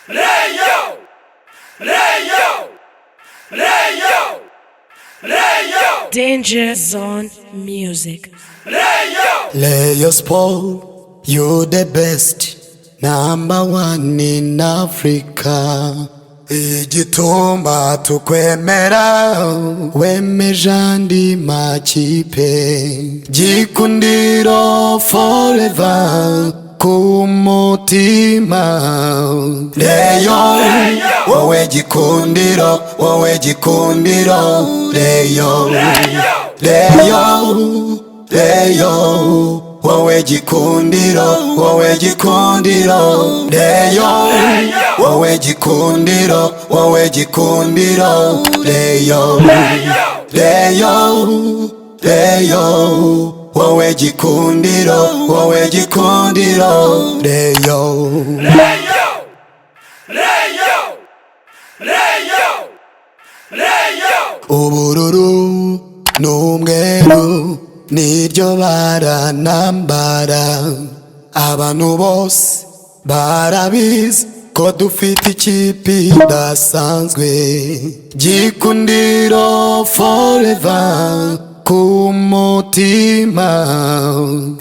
Rayon! Rayon! Rayon! Rayon! Danger Zone Music. Rayon! Rayon Sport, you the best, number one in Africa. Igituma tukwemera, wemeje andi makipe. Gikundiro forever, ku mutima. Rayon, wowe gikundiro, wowe gikundiro. Rayon, Rayon, Rayon, wowe gikundiro, wowe gikundiro. Rayon, wowe gikundiro, wowe gikundiro. Rayon, Rayon, Rayon, wowe gikundiro, wowe gikundiro. Rayon. Rayon! Rayon! Rayon! Rayon! Ubururu n'umweru niryo baranambara, abantu bose barabizi ko dufite ikipe idasanzwe. Gikundiro forever, ku mutima.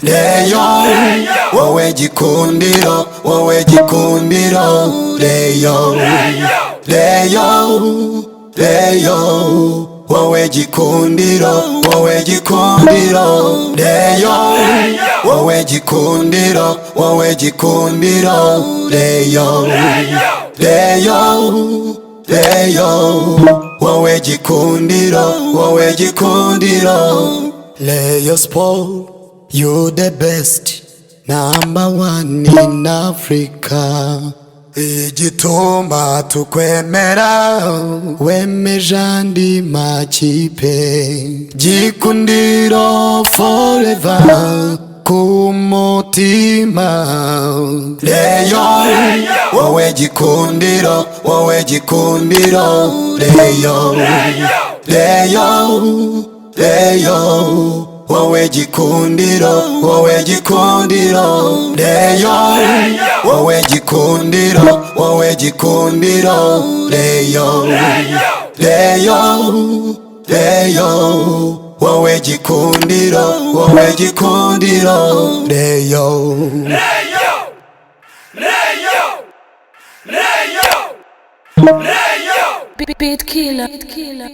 Rayon, wowe gikundiro, wowe gikundiro. Rayon, Rayon, Rayon, wowe gikundiro, wowe gikundiro. Rayon, wowe gikundiro, wowe gikundiro. Rayon, Rayon, Rayon, wowe gikundiro, wowe gikundiro. Rayon Sport, you the best, number one in Africa. Igituma tukwemera, wemeje andi makipe. Gikundiro forever, ku mutima. Rayon, wowe gikundiro, wowe gikundiro. Rayon, Rayon, Rayon, wowe gikundiro, wowe gikundiro. Rayon, wowe gikundiro, wowe gikundiro. Rayon, Rayon, Rayon, wowe gikundiro, wowe gikundiro. Rayon. Rayon! Rayon! Rayon! Rayon! Beat Killer. Beat Killer.